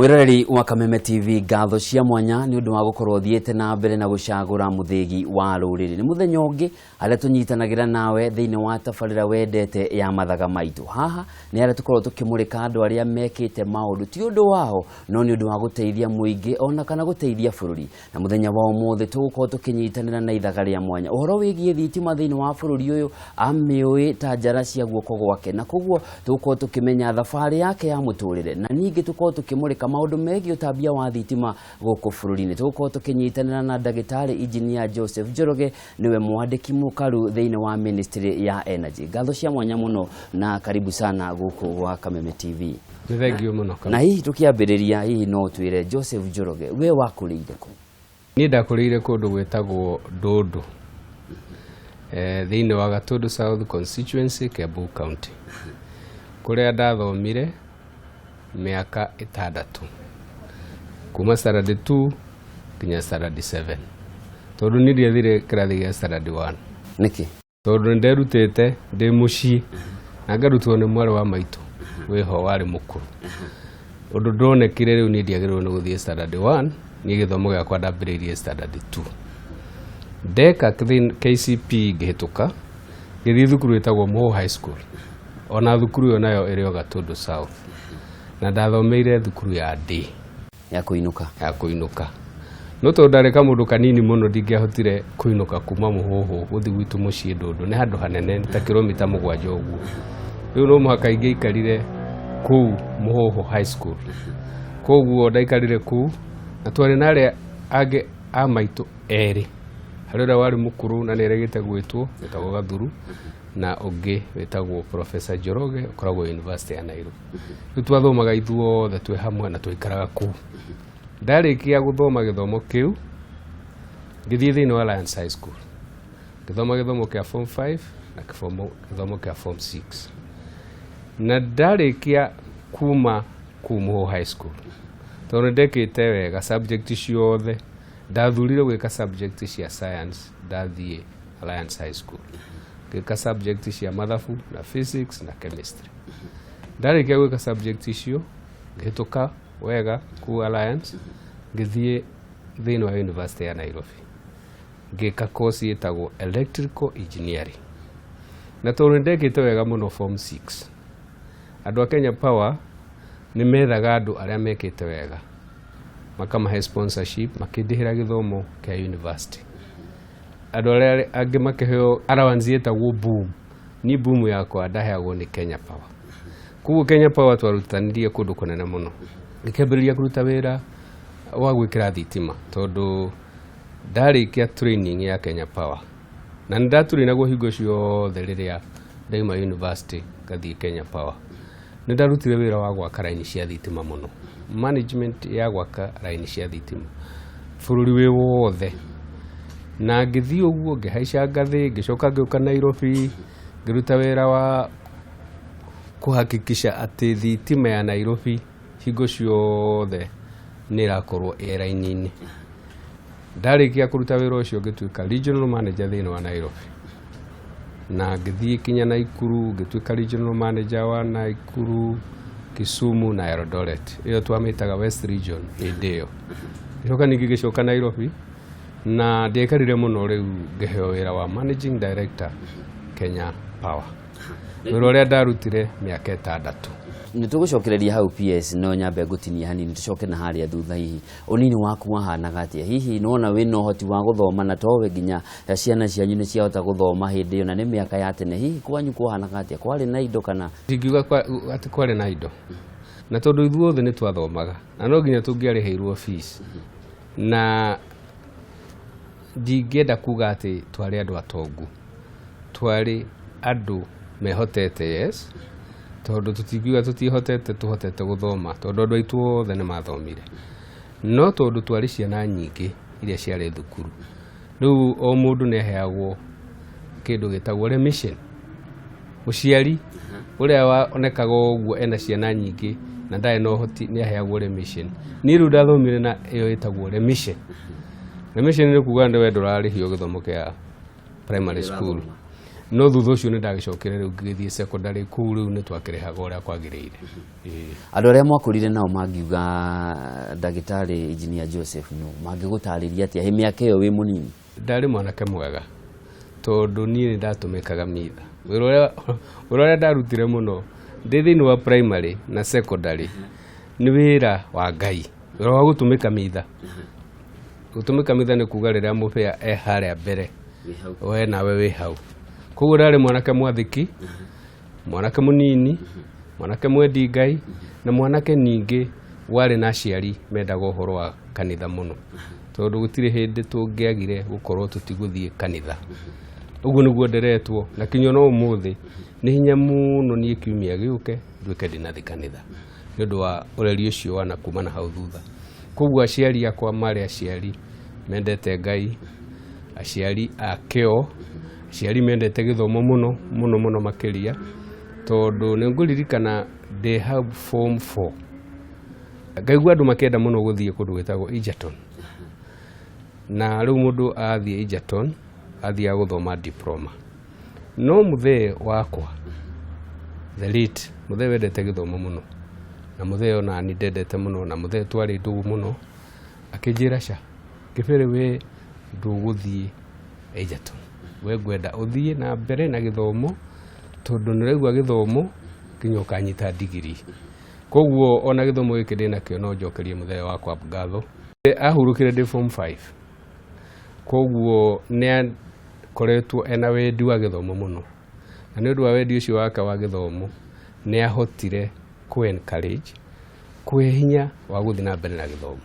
Mwiroreri wa Kameme TV, ngatho cia mwanya nĩ ũndũ wa gũkorwo thiĩte na mbere na gũcagũra mũthĩgi wa rũrĩrĩ. Nĩ mũthenya ũngĩ harĩa tũnyitanagĩra nawe thĩinĩ wa tabarĩra wendete ya Mathaga Maitũ. Haha nĩ harĩa tũkorwo tũkĩmũrĩka andũ arĩa mekĩte maũndũ ti ũndũ wao no nĩ ũndũ wa gũteithia mũingĩ ona kana gũteithia bũrũri. Na mũthenya wa ũmũthĩ tũgũkorwo tũkĩnyitanĩra na ithaga rĩa mwanya ũhoro wĩgiĩ thitima thĩinĩ wa bũrũri ũyũ, amĩũĩ ta njara cia guoko gwake, na koguo tũgũkorwo tũkĩmenya thabarĩ yake ya mũtũrĩre, na ningĩ tũkorwo tũkĩmũrĩka maũndũ megiĩ ũtambia wa thitima gũkũ bũrũri-inĩ. Tũgũkorwo tũkĩnyitanĩra na ndagĩtarĩ Engineer Joseph Njoroge, nĩwe mwandĩki mũkaru thĩinĩ wa Ministry ya Energy. Ngatho cia mwanya mũno na karibu sana gũkũ gwa Kameme TV. Nĩ thengio mũno. Na hihi tũkĩambĩrĩria, hihi no twĩre Joseph Njoroge, we wakũrĩire kũ? Niĩ ndakũrĩire kũndũ gwĩtagwo Ndũndũ, thĩinĩ wa Gatundu South Constituency, Kiambu County, kũrĩa ndathomire mĩaka 6, kuma standard 2 nginya standard 7, tondũ niĩ ndiathire kĩrathi gĩa standard 1. Nĩkĩ? Tondũ nĩ nderutĩte ndĩ mũciĩ na ngarutwo nĩ mwarĩ wa maitũ wĩho warĩ mũkũrũ. Ũndũ ndonekire rĩu niĩ ndiagĩrĩirwo nĩ gũthiĩ standard 1, niĩ gĩthomo gĩakwa ndambĩrĩirie standard 2. Ndeka KCP ngĩhĩtũka, ngĩthiĩ thukuru ĩtagwo Mũhũ High School, ona thukuru ĩyo nayo ĩrĩ o Gatundu South, na ndathomeire thukuru ya day. Ya kũinũka. Ya kũinũka, no tondũ ndarĩ kamũndũ kanini mũno, ndingĩahotire kũinũka kuma Mũhũhũ gũthiĩ gwitũ mũciĩ Ndũndũ. Nĩ handũ hanene, nĩ ta kilomita 7 ũguo. Rĩu no mũhaka ingĩaikarire kũu Mũhũhũ High School. Koguo ndaikarire kũu na twarĩ na arĩa angĩ a maitũ erĩ. Harĩ ũrĩa warĩ mũkũrũ na nĩ erĩgĩte gwĩtwo, wĩtagwo Gathuru, na ũngĩ wĩtagwo Professor Njoroge, ũkoragwo University ya Nairobi. Rĩu twathomaga ithuothe twĩ hamwe na twaikaraga kũu. Ndarĩkia gũthoma gĩthomo kĩu, ngĩthiĩ thĩinĩ wa Alliance High School, ngĩthoma gĩthomo kĩa form 5 na gĩthomo kĩa form 6. Na ndarĩkia kuma kũu Mũhũ High School, tondũ nĩ ndekĩte wega subject ciothe, ndathurire gwĩka subject cia science. Ndathiĩ Alliance High School, ngĩka subject cia mathabu na physics na chemistry. Ndarĩkia gwĩka subject icio, ngĩhĩtũka wega kũu Alliance, ngĩthiĩ thĩinĩ wa University ya Nairobi, ngĩka course ĩtagwo electrical engineering. Na tondũ nĩ ndekĩte wega mũno form 6, andũ a Kenya Power nĩ methaga andũ arĩa mekĩte wega makamahe sponsorship, makĩndĩhĩra gĩthomo kĩa university. Andũ arĩa angĩ makĩheo allowance ĩtagwo boom, ni boom yakwa ndaheagwo nĩ Kenya Power. Koguo Kenya Power twarutanirie kũndũ kũnene mũno. Ngĩkĩambĩrĩria kũruta wĩra wa gwĩkĩra thitima, tondũ ndarĩkia training ya Kenya Power na nĩ ndatũrĩnagwo hingo ciothe. Rĩrĩa ndauma university ngathiĩ Kenya Power, nĩ ndarutire wĩra wa gwaka raini cia thitima mũno, management ya gwaka raini cia thitima bũrũri wĩ wothe. Na ngĩthiĩ ũguo ngĩhaica ngathĩ, ngĩcoka ngĩũka Nairobi, ngĩruta wĩra wa kũhakikisha atĩ thitima ya Nairobi hingo ciothe nĩ ĩrakorwo ĩ raini-inĩ. Ndarĩkia kũruta wĩra ũcio, ngĩtuĩka regional manager thĩinĩ wa Nairobi, na ngĩthiĩ kinya Naikuru, ngĩtuĩka regional manager wa Naikuru, Kisumu na Eldoret. Ĩyo twamĩtaga West Region hĩndĩ ĩyo. Ngĩcoka ningĩ ngĩcoka Nairobi, na ndiaikarire mũno, rĩu ngĩheo wĩra wa managing director Kenya Power, wĩra ũrĩa ndarutire mĩaka 6. Nĩ tũgũcokereria hau PS, no nyambe ngũtinie hanini tũcoke na harĩa thutha. Hihi ũnini waku wahanaga atĩa? Hihi nĩwona wĩna ũhoti wa gũthoma, na towe nginya ciana cianyu nĩ ciahota gũthoma hĩndĩ ĩyo, na nĩ mĩaka ya tene? Hihi kwanyu kwahanaga atĩa? Kwarĩ na indo kana? Ndingiuga atĩ kwarĩ na indo, na tondũ ithuothe nĩ twathomaga na no nginya tũngĩarĩhĩirwo fees, na ndingĩenda kuga atĩ twarĩ andũ atongu. Twarĩ andũ mehotete, yes, tondũ tũtingiuga tũtihotete, tũhotete gũthoma, tondũ andũ aitũ othe nĩ mathomire. No tondũ twarĩ ciana nyingĩ iria ciarĩ thukuru, rĩu o mũndũ nĩ aheagwo kĩndũ gĩtagwo remission. Mũciari ũrĩa wonekaga ũguo ena ciana nyingĩ na ndarĩ na ũhoti nĩ aheagwo remission. Niĩ rĩu ndathomire na ĩyo ĩtagwo remission. Remission nĩ kuga nĩ we ndũrarĩhio gĩthomo kĩa primary school. No thutha ũcio nĩ ndagĩcokire rĩu ngĩgĩthiĩ secondary, kũu rĩu nĩ twakĩrĩhaga ũrĩa kwagĩrĩire. Ĩĩ. Andũ arĩa mwakũrire nao mangiuga ndagĩtarĩ Engineer Joseph no mangĩgũtarĩria atĩa hĩ mĩaka ĩyo wĩ mũnini? Ndarĩ mwanake mwega tondũ niĩ nĩ ndatũmĩkaga mitha. Wĩra ũrĩa ndarutire mũno ndĩ thĩinĩ wa primary na secondary nĩ wĩra wa Ngai, wĩra wa gũtũmĩka mitha. Gũtũmĩka mitha nĩ kuga rĩrĩa mũbĩa e harĩa mbere, we nawe wĩ hau. Koguo ndarĩ mwanake mwathĩki, mwanake mũnini, mwanake mwendi Ngai, na mwanake ningĩ warĩ na aciari mendaga ũhoro wa kanitha mũno, tondũ gũtirĩ hĩndĩ tũngĩagire gũkorwo tũtigũthiĩ kanitha. Ũguo nĩguo nderetwo, na kinya no ũmũthĩ nĩ hinya mũno niĩ kiumia gĩũke nduĩke ndinathiĩ kanitha nĩ ũndũ wa ũreri ũcio wa na kuma na hau thutha. Koguo aciari akwa marĩ aciari mendete Ngai, aciari a kĩo, aciari mendete gĩthomo mũno mũno mũno makĩria, tondũ nĩ ngũririkana ndĩ hau form 4 ngaigua andũ makĩenda mũno gũthiĩ kũndũ gwĩtagwo Egerton. Na rĩu mũndũ athiĩ Egerton athiaga gũthoma diploma. No mũthee wakwa, the late, mũthee wendete gĩthomo mũno, na mũthee ona niĩ ndendete mũno, na mũthee twarĩ ndũgũ mũno, akĩnjĩra ca, Kĩbĩrĩ we ndũgũthiĩ Egerton, we ngwenda ũthiĩ na mbere na gĩthomo, tondũ nĩ ũraigua gĩthomo nginya ũkanyita ndigiri. Koguo ona gĩthomo gĩkĩ ndĩnakĩo no njokerie mũthee wakwa ngatho. Ahurũkire ndĩ form 5. Koguo nĩ akoretwo ena wendi wa gĩthomo mũno, na nĩ ũndũ wa wendi ũcio wake wa gĩthomo nĩ ahotire kũ encourage, kũhe hinya wa gũthiĩ na mbere na gĩthomo.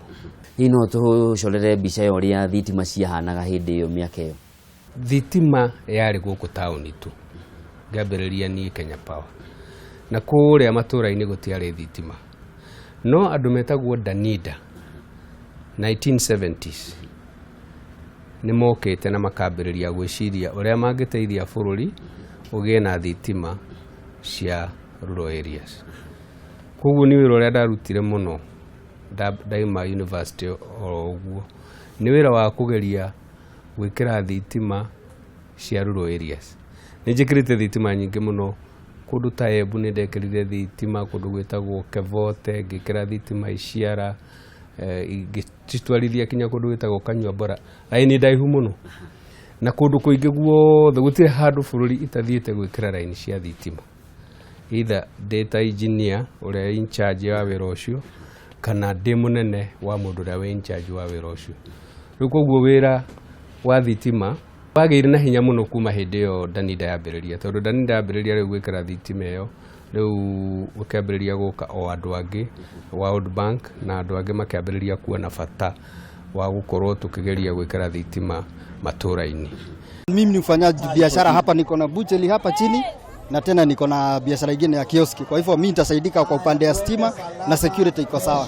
Hihi no tũcorere mbica ya ũrĩa thitima ciahanaga hĩndĩ ĩyo mĩaka ĩyo? Thitima yarĩ gũkũ taũni tu, ngĩambĩrĩria niĩ Kenya Power, na kũrĩa matũra-inĩ gũtiarĩ thitima. No andũ metagwo Danida 1970s nĩ mokĩte na makambĩrĩria gwĩciria ũrĩa mangĩteithia bũrũri ũgĩe na thitima cia rural areas. Koguo nĩ wĩra ũrĩa ndarutire mũno ndaima university oro ũguo, nĩ wĩra wa kũgeria gwĩkĩra thitima cia rural areas. Nĩ njĩkĩrĩte thitima nyingĩ mũno kũndũ ta Embu, nĩ ndekĩrire thitima kũndũ gwĩtagwo Kevote, ngĩkĩra thitima Iciara, ngĩcitwarithia kinya kũndũ gwĩtagwo Kanyuambora, raini ndaihu mũno, na kũndũ kũingĩ guothe gũtirĩ handũ bũrũri itathiĩte gwĩkĩra raini cia thitima, either ndĩ ta engineer ũrĩa in charge wa wĩra ũcio, kana ndĩ mũnene wa mũndũ ũrĩa wĩ in charge wa wĩra ũcio. Rĩu koguo wĩra wa thitima wagĩire na hinya mũno kuma hĩndĩ ĩyo Danida yambĩrĩria, tondũ Danida yambĩrĩria rĩu gwĩkĩra thitima ĩyo, rĩu gũkĩambĩrĩria gũka o andũ angĩ, World Bank na andũ angĩ makĩambĩrĩria kuona bata wa gũkorwo tũkĩgeria gwĩkĩra thitima matũra-inĩ. Mimi ni mfanyaji biashara hapa, niko na butchery hapa chini na tena niko na biashara ingine ya kioski. Kwa hivyo mimi nitasaidika kwa upande ya stima na security iko sawa.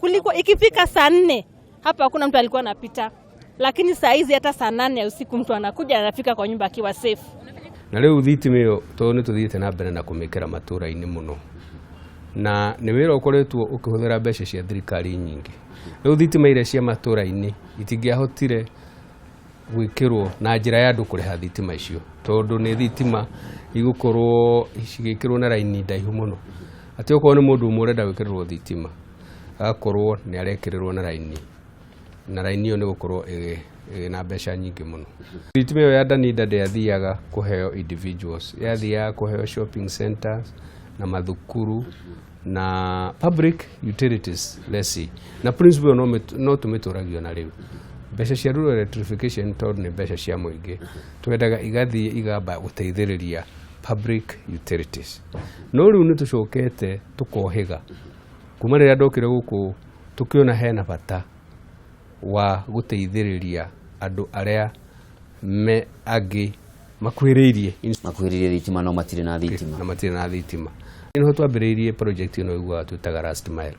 Kuliko ikifika saa 4 hapa hakuna mtu alikuwa anapita, lakini saa hizi hata saa 8 ya usiku mtu anakuja anafika kwa nyumba akiwa safe. Na rĩu thitima ĩyo tondũ nĩ tũthiĩte na mbere na kũmĩkĩra matũra-inĩ mũno, na nĩ wĩra ũkoretwo ũkĩhũthĩra mbeca cia thirikari nyingĩ. Rĩu thitima iria cia matũra-inĩ itingĩahotire gwĩkĩrwo na njĩra ya andũ kũrĩha thitima icio, tondũ nĩ thitima igũkorwo cigĩkĩrwo na raini ndaihu mũno, atĩ okorwo nĩ mũndũ ũmwe ũrenda gwĩkĩrĩrwo thitima agakorwo nĩ arekĩrĩrwo na raini, na raini ĩyo nĩ gũkorwo ĩrĩ na mbeca nyingĩ mũno. Thitima ĩyo ya Danida ndĩathiaga kũheo individuals, yathiaga kũheo shopping centers na mathukuru na public utilities, let's see. Na principle no tũmĩtũragio na rĩu. Mbeca cia rural electrification tondũ nĩ mbeca cia mũingĩ, twendaga igathiĩ igamba gũteithĩrĩria public utilities. No rĩu nĩ tũcokete tũkohĩga kuma rĩrĩa ndokire gũkũ, tũkĩona hena bata wa gũteithĩrĩria andũ arĩa me angĩ makuhĩrĩirie makuhĩrĩirie thitima no matirĩ na thitima, na matirĩ na thitima. Nĩho twambĩrĩirie project ĩno ĩguaga twĩtaga last mile.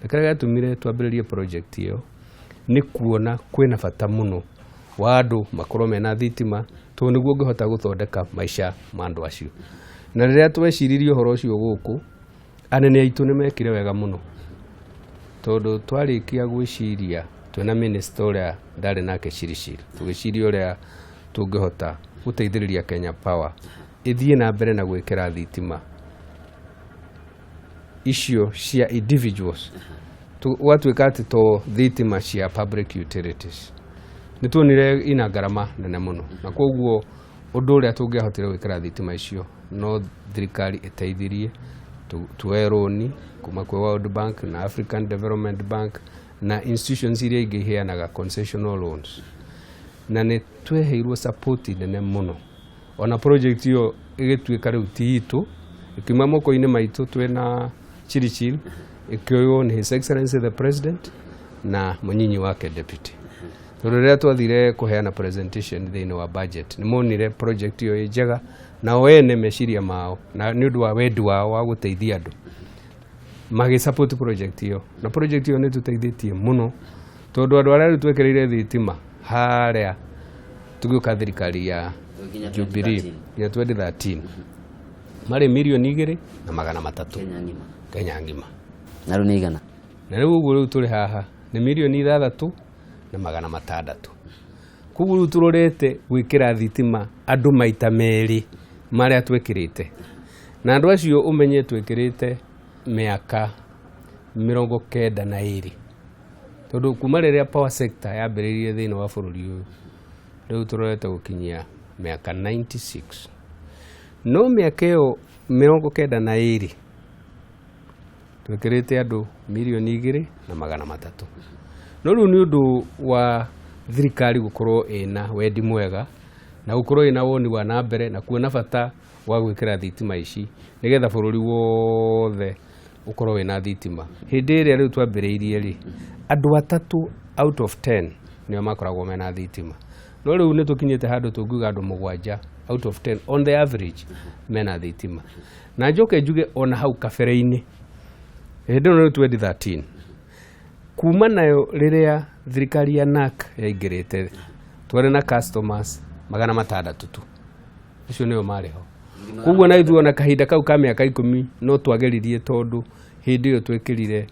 Na kĩrĩa gĩatũmire twambĩrĩrie project ĩyo nĩ kuona kwĩna bata mũno wa andũ makorwo mena thitima, tondũ nĩguo ũngĩhota gũthondeka maica ma andũ acio. Na rĩrĩa tweciririe ũhoro ũcio gũkũ, anene aitũ nĩ mekire wega mũno. Tondũ twarĩkia gwĩciria twĩna minister ũrĩa ndarĩ nake Chirchir, tũgĩciria ũrĩa tũngĩhota gũteithĩrĩria Kenya Power ĩthiĩ na mbere na gwĩkĩra thitima icio cia individuals, gwatuĩka atĩ to thitima cia public utilities, nĩ tuonire ina ngarama nene mũno, na koguo ũndũ ũrĩa tũngĩahotire gwĩkĩra thitima icio no thirikari ĩteithirie tuoe rũni kuma kwĩ World Bank na African Development Bank na institutions iria ingĩ iheanaga concessional loans, na nĩ tweheirwo support nene mũno. Ona project ĩyo ĩgĩtuĩka rĩu ti itũ, ĩkiuma moko-inĩ maitũ twĩna Chirchir, ĩkĩoywo nĩ His Excellency the President na mũnyinyi wake deputy, tondũ rĩrĩa twathire kũheana presentation thĩinĩ wa budget, nĩ monire project ĩyo ĩ njega, nao ene meciria mao na nĩ ũndũ wa wendi wao wa gũteithia andũ magĩ support project ĩyo. Na project ĩyo nĩ tũteithĩtie mũno, tondũ andũ arĩa rĩu twekĩrĩire thitima harĩa tũgĩũka thirikari ya Nginya Jubilee 2013. ya 2013 marĩ 2,300,000 Kenya ng'ima. Kenya ng'ima. Na rĩu nĩ igana? Na rĩu ũguo rĩu tũrĩ haha nĩ 6,600,000. Koguo rĩu tũrorete gwĩkĩra thitima andũ maita merĩ marĩa twĩkĩrĩte, na andũ acio ũmenye twĩkĩrĩte mĩaka 92, tondũ kuma rĩrĩa power sector yambĩrĩirie thĩinĩ wa bũrũri ũyũ, rĩu tũrorete gũkinyia mĩaka 96. No mĩaka ĩyo 92 twĩkĩrĩte andũ 2,300,000. No rĩu nĩ ũndũ wa thirikari gũkorwo ĩna wendi mwega na gũkorwo ĩna woni wa na mbere na kuona bata wa gwĩkĩra thitima ici nĩgetha bũrũri wothe ũkorwo wĩna thitima. Hĩndĩ ĩrĩa rĩu twambĩrĩirie rĩ, andũ 3 out of 10 nĩo makoragwo mena thitima, no rĩu nĩ tũkinyĩte handũ tũngiuga andũ 7 out of 10 on the average mena thitima. Na njoke njuge ona hau kabere-inĩ, hĩndĩ ĩno nĩ 2013, kuma nayo rĩrĩa thirikari ya NAC yaingĩrĩte, twarĩ na customers 600 tu, acio nĩo marĩ ho. Koguo na ithuĩ ona kahinda kau ka mĩaka 10 no twageririe, tondũ hĩndĩ ĩyo twĩkĩrire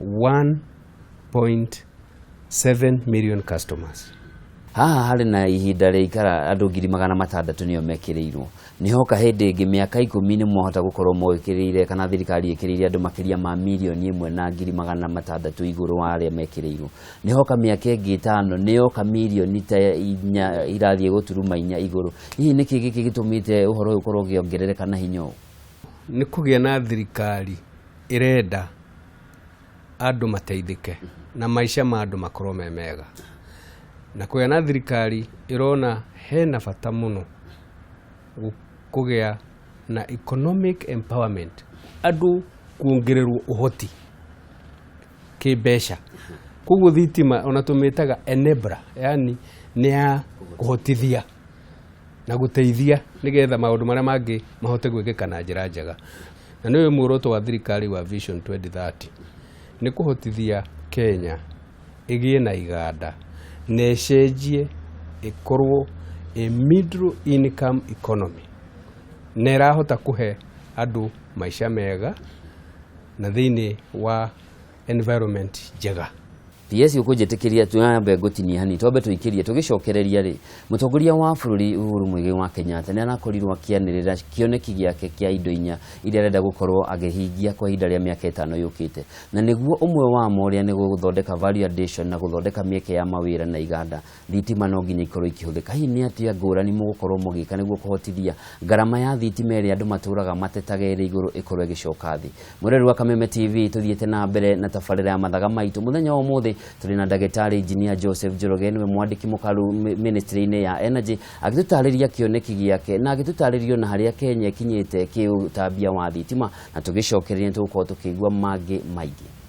1.7 million customers. Haha harĩ na ihinda rĩikara andũ 600,000 nĩo mekĩrĩirwo. Nĩ hoka hĩndĩ ĩngĩ mĩaka 10 nĩ mwahota gũkorwo mwĩkĩrĩire kana thirikari ĩkĩrĩire andũ makĩria ma 1,600,000 igũrũ wa arĩa mekĩrĩirwo. Nĩ hoka mĩaka ĩngĩ 5 nĩ yoka mirioni ta 4 irathiĩ gũturuma 4 igũrũ. Hihi nĩkĩ gĩkĩ gĩtũmĩte ũhoro ũyũ ũkorwo ũkĩongerereka na hinya ũũ? Nĩ kũgĩa na thirikari ĩrenda andũ mateithĩke na maica ma andũ makorwo me mega, na kũgĩa na thirikari ĩrona hena bata mũno kũgĩa na economic empowerment, andũ kuongererwo ũhoti kĩmbeca. Koguo thitima ona tũmĩtaga enabler, yani nĩ ya kũhotithia na gũteithia nĩgetha maũndũ marĩa mangĩ mahote gwĩkĩka na njĩra njega. Na nĩũĩ muoroto wa thirikari wa Vision 2030 nĩ kũhotithia Kenya ĩgĩe na iganda na ĩcenjie ĩkorwo a middle income economy, na ĩrahota kũhe andũ maica mega na thĩinĩ wa environment njega. PS, ũkũnjĩtĩkĩria twambe ngũtinie hanini, twambe tũikĩrie tũgĩcokereria rĩ, mũtongoria wa bũrũri Uhuru Muigai wa Kenyatta nĩ arakorirwo akĩanĩrĩra kĩoneki gĩake kĩa indo 4 iria arenda gũkorwo akĩhingia kwa ihinda rĩa mĩaka 5 yũkĩte, na nĩguo ũmwe wamo ũrĩa nĩ gũthondeka value addition na gũthondeka mĩeke ya mawĩra na iganda. Thitima no nginya ikorwo ikĩhũthĩka. Hihi nĩ atĩa ngũrani mũgũkorwo mũgĩka nĩguo kũhotithia ngarama ya thitima ĩrĩa andũ matũraga matetaga ĩrĩ igũrũ ĩkorwo ĩgĩcoka thĩ? Mũreri wa Kameme TV, tũthiĩte na mbere na tabarĩra ya mathaga maitũ. Mũthenya wa ũmũthĩ tũrĩ na ndagĩtarĩ Engineer Joseph Njoroge, nĩwe mwandĩki mũkaru ministry-inĩ ya Energy, agĩtũtarĩria kĩoneki gĩake na agĩtũtarĩria ona harĩa Kenya ĩkinyĩte kĩũtambia wa thitima, na tũgĩcokereria nĩ tũgũkorwo tũkĩigua mangĩ maingĩ.